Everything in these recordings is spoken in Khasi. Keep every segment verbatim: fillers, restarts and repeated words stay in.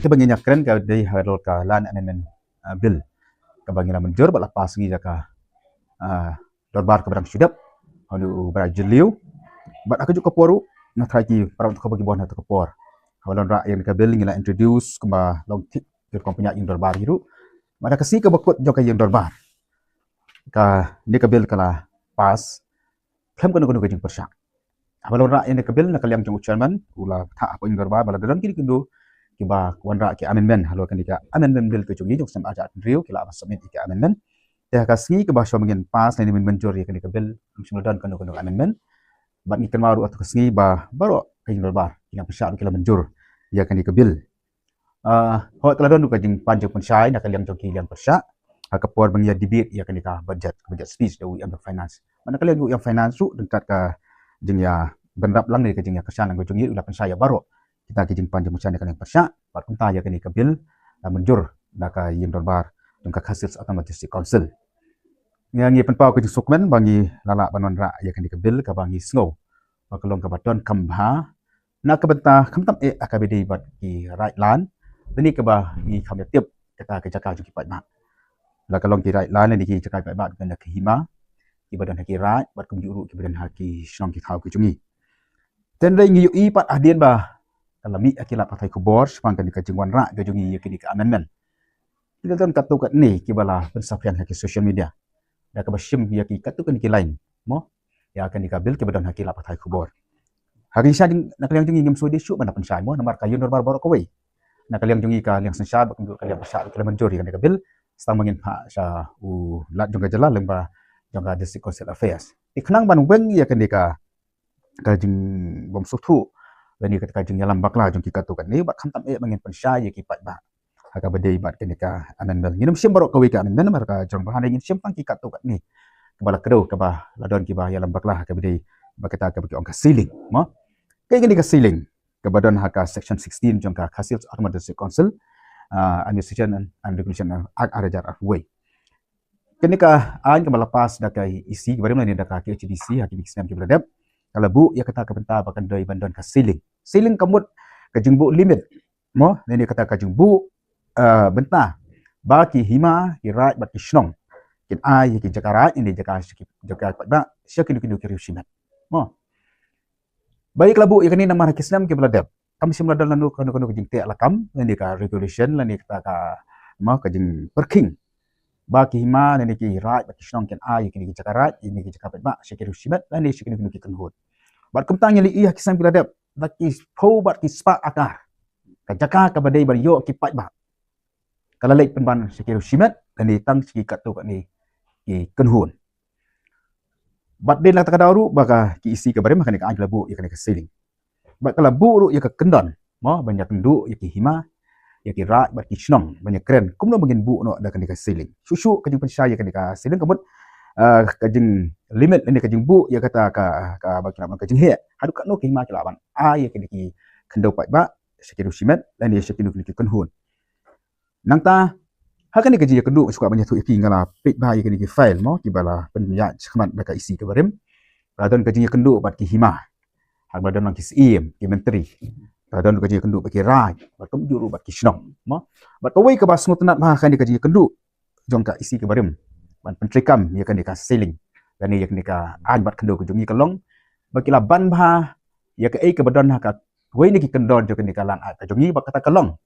kaba ngin ïa kren ka dei halor ka Land Amendment, ah, Bill kaba ngi la mynjur bad la pass ngi da ka, ah, dorbar kaba dang shu dep ha u Brai Jylliew. Bad ha kajuh ka por ruh nga tharai ki para bangeit kiba wan ha kato ka por, haba la wanrah ïa kane ka bill ngi la introduce kumba long thik ki rukom pynïaid ïing dorbar hi ruh. Bad ha ka sngi kaba kut jong ka ïing dorbar, kane ka bill ka la pass khlem kano kano ka jingpyrshah. Haba la wanrah ïa kane ka bill na ka liang jong u chairman, u la thah hapoh ïing dorbar ba la don kino kino kiba wanrah ki amendment halor kane ka amendment bill ka jong ngi jong u snem arhajar arphew hynriew, ki la ban submit ïa ki amendment. Te ha ka sngi kaba shwa ba ngin pass lane mynjur ïa kane ka bill, ym shym la don kano kano ka amendment. Bad ngi kynmaw ruh ha kato ka sngi ba baroh ka ïing dorbar ki nongpyrshah ruh ki la mynjur ïa kane ka bill. Ah, hooid, ka la don ruh ka jingpan jingpynshai na ka liang jong ki liang pyrshah ha ka por ba ngi ïa debate ïa kane ka budget, budget speech da u E M jong finance. Bad na ka liang jong u E M finance ruh ryngkat ka jingïa bynrap lang ne ka jingïa kyrshan lang ka jong ngi ruh la pynshai ïa baroh kita ki jingpan jingpynshai na ka liang pyrshah. Bad kumta ïa kane ka bill la mynjur da ka ïing dorbar jong ka Khasi Hills Autonomous District Council. Ngi, ngi pynpaw ka jingsngewkmen ba ngi la lah ban wanrah ïa kane ka bill kaba ngi sngew ba ka long kaba donkam bha na ka bynta khamtam eh ha kaba ïadei bad ki raid land, lane kaba ngi kham ïa tip kata ka jaka jong ki paidbah. La ka long ki raid land lane ki jaka paidbah kane ki hima kiba don ha ki raid bad kumjuh ruh kiba don ha ki shnong ki thaw ki jong ngi. Te hynrei ngi ïohi pat hadien ba ka la mih ha ki lad pathai khubor shaphang kane ka jingwanrah ka jong ngi ïa kane ka amendment. Ki la don katto katne kiba la pynsaphriang ha ki social media da kaba shim ïa ki katto katne ki line, mo, ïa kane ka bill kiba don ha ki lad pathai khubor. Ha ka jingshisha jong, na ka liang jong ngi ngim sngewdei shuh ban da pynshai, mo, namar ka ïing dorbar baroh kawei, na ka liang jong ngi ka liang synshar bad kumjuh ka liang pyrshah ki la mynjur ïa kane ka bill. Sa tang ba ngin phah sha u Lat jong ka jylla lyngba jong ka District Council Affairs. Te khnang ban weng ïa kane ka ka jingbymsngewthuh lane kata ka jingïalam bakla jong ki katto katne, bad khamtam eh ba ngin pynshai ïa ki paidbah ha kaba ïadei bad kane ka amendment. Ngin ym shim baroh kawei ka amendment namar ka jrong bha, hynrei ngin shim tang ki katto katne kaba la kdew, kaba la don kiba ïalam bakla ha kaba ïadei bad kata kaba ki ong ka ceiling, mo. Kaei kane ka ceiling kaba don ha ka section sixteen jong ka Khasi Hills Autonomous District Council, ah, Administration and, and Regulation Act arhajar arphew wei. Kane ka aiñ kaba la pass da ka E C kiba rim lane da ka K H A D C ha kine ki snem kiba la dep, ka la buh ïa kata ka bynta ba kan dei ban don ka ceiling. Ceiling ka mut ka jingbuh limit, mo, lane kata ka jingbuh, eh, bynta ba ki hima, ki raid bad ki shnong kin ai ïa ki jaka raid, ïa ki jaka, jaka paidbah sha kino kino ki riew shimet, mo. Ba ïa ka la buh ïa kane namar ha ki snem kiba la dep kam shym la don lano kano kano ka jingteh lakam lane ka regulation lane kata ka, mo, ka jingpyrkhing ba ki hima lane ki raid bad ki shnong kin ai ïa kine ki jaka raid, ïa kine ki jaka paidbah sha ki riew shimet lane sha kino kino ki kynhun. Bad kumta ngi la ïohi ha ki snem kiba la dep, da ki phew bad ki spah akar ka jaka kaba dei ban ïoh ki paidbah ka la leit pynban sha ki riew shimet lane tang sha ki katto katne ki kynhun. Bad dei na kata ka daw ruh ba ka E C kaba rim ha kane ka aiñ ka la buh ïa kane ka ceiling. Bad ka la buh ruh ïa ka kyndon, mo, ban ïakynduh ïa ki hima, ïa ki raid bad ki shnong ban ïakren kumno ba ngin buh noh da kane ka ceiling. Shuh shuh ka jingpynshai ïa kane ka ceiling ka mut, ah, ka jinglimit lane ka jingbuh ïa kata ka, kaba ki lah ban ong ka jingheh haduh katno ki hima ki lah ban ai ïa kine ki khyndew paidbah sha ki riew shimet lane sha kino kino ki kynhun. Nangta ha kane ka jingïakynduh, shuwa ban ïathuh ïa phi, nga la peit bha ïa kine ki file, mo, kiba la pynïaid shakhmat da ka E C kaba rim. La don ka jingïakynduh bad ki hima, ha kaba la don lang ki syiem, ki myntri. La don ka jingïakynduh bad ki raid bad kumjuh ruh bad ki shnong, mo. Bad kawei kaba sngewtynnat bha ha kane ka jingïakynduh jong ka E C kaba rim ban pyntreikam ïa kane ka ceiling lane ïa kane ka aiñ bat khyndew ka jong ngi ka long ba ki la ban bha ïa kaei kaba don ha kawei na ki kyndon jong kane ka Land Act ka jong ngi, bad kata ka long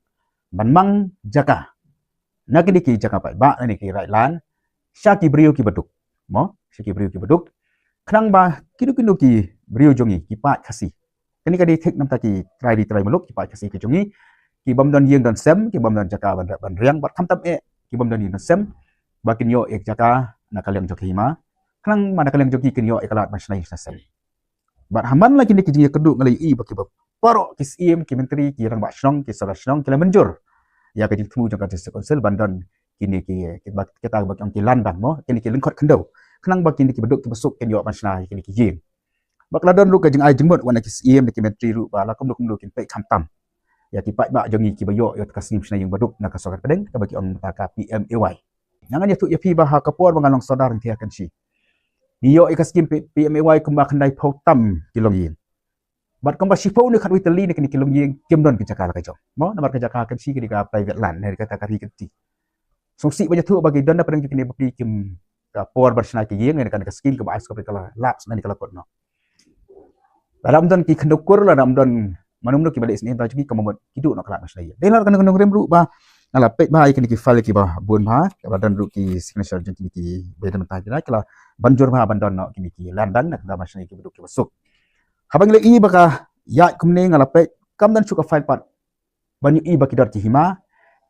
ban mang jaka na kine ki jaka paidbah lane ki raid land sha ki briew kiba duk, mo, sha ki briew kiba duk, khnang ba kino kino ki briew jong ngi ki paid Khasi, kane ka dei thik namar ki trai ri trai muluk, ki paid Khasi ki jong ngi, ki bym don ïing don sem, ki bym don jaka ban, ban riang, bad khamtam eh ki bym don ïing don sem, ba kin ïoh ïa ka jaka na ka liang jong ki hima, khnang ba na ka liang jong ki kin ïoh ïa ka lad ban shna ïing shna sem. Bad ha man la kine ki jingïakynduh nga la ïohi ba kiba baroh ki syiem, ki myntri, ki rangbah shnong, ki sordar shnong ki la mynjur ïa ka jingthmu jong ka District Council ban don kine ki, ki ba, kita ba ki ong ki land bank, mo, kine ki lyngkhot khyndew, khnang ba kine kiba duk kiba suk kin ïoh ban shna ïa kine ki ïing. Bad ka la don ruh ka jingai jingmut wat na ki syiem, na ki myntri ruh ba la kumno kumno kin peit khamtam ïa ki paidbah jong ngi kiba ïoh ïa ka scheme shna ïing baduk na ka sorkar pdeng kaba ki ong mynta ka P M A Y. Nga ngan ïathuh ïa phi ba ha ka por ba nga long sordar ngi ïa kan shi, ngi ïoh ïa ka scheme P-, P M A Y kumba khyndai phew tam ki longïing. Bad kumba shiphew ne khatwei tylli ne kine ki longïing kim don ki jaka la ka jong. Mo, namar ka jaka kan shi ki dei ka private land, ne ka ta ka ri ka ti. Sngewsih ba ïathuh ba ki don da pdeng kine bapli kim ka por ban shna ki ïing, ne kan ka skim kaba ai skop ka la lapse ne ka la kot noh. Lada ym don ki khyndew kur, lada ym don mano mano kiba leh sngewthuh jong ki, ka mut ki duh noh ka lad ban shna ïing. Dei lada ka nongrim ruh ba nga la peit bha ïa kine ki file kiba bun bha, kaba don ruh ki signature jong kine ki ba don mynta ki la ban jur bha ban don noh kine ki land bank na ka bynta ban shna ïing kiba duk kiba suk. Haba ngi la ïohi ba ka ïaid kumne, nga la peit kam don shuh ka file pat ban ïohi ba ki dor ki hima,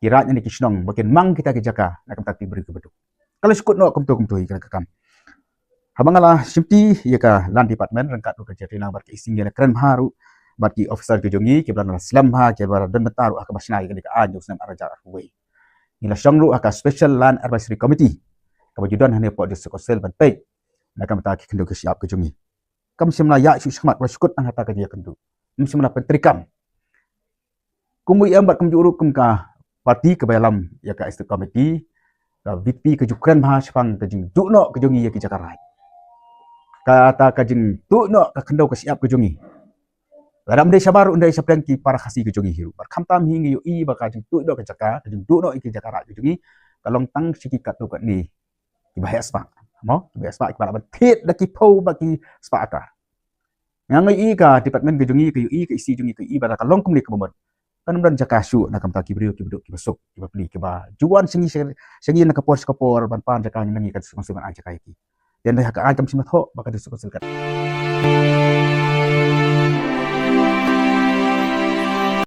ki raid ne ki shnong ba kin mang kita ki jaka na ka bynta ki briew kiba duk. Ka la shu kut noh kumto kumto hi ka la ka kam. Haba nga la shimti ïa ka Land Department ryngkat ruh ka Jylla Trei Nang bad ka E C, ngi la kren bha ruh bad ki officer ki jong ngi kiba la slem bha, kiba la don bynta ruh ha kaba shna ïa kane ka aiñ jong u snem ar hajar arphew wei. Ngi la shong ruh ha ka Special Land Advisory Committee kaba ju don hangne hapoh District Council ban peit na ka bynta ki khyndew ki shyiap ki jong ngi. Kam shym la ïaid shuh shakhmat, la shu kut tang hata ka jingïakynduh. Kam shym la pyntreikam. Kum u em bad kumjuh ruh kum ka party kaba ïalam ïa ka Executive Committee, ka V P P ka ju kren bha shaphang ka jingduh noh ka jong ngi ïa ki jaka raid. Kata ka jingduh noh ka khyndew ka shyiap ka jong ngi. Lada ym dei shabar ruh, ym dei shapdeng ki para Khasi ka jong ngi hi ruh. Bad khamtam hi ngi ïohi ba ka jingduh noh ka jaka, ka jingduh noh ïa ki jaka raid ka jong ngi ka long tang sha ki katto katne kiba heh spah. Mo, kiba heh spah, kiba la ban thied da ki phew bad ki spah acre. Nga ïohi ka department ka jong ngi, ka ïohi ka E C jong ngi, ka ïohi ba da ka long kumne kaba mut, kan ym don jaka shuh na ka bynta ki briew kiba duk kiba suk, kiba pli, kiba ju wan sha ngi, sha ngi na ka por sha ka por ban pan jaka na ngi, kan suk suk ban ai jaka ïa ki. Te hynrei ha ka aiñ kam shym la thoh ba ka District Council kat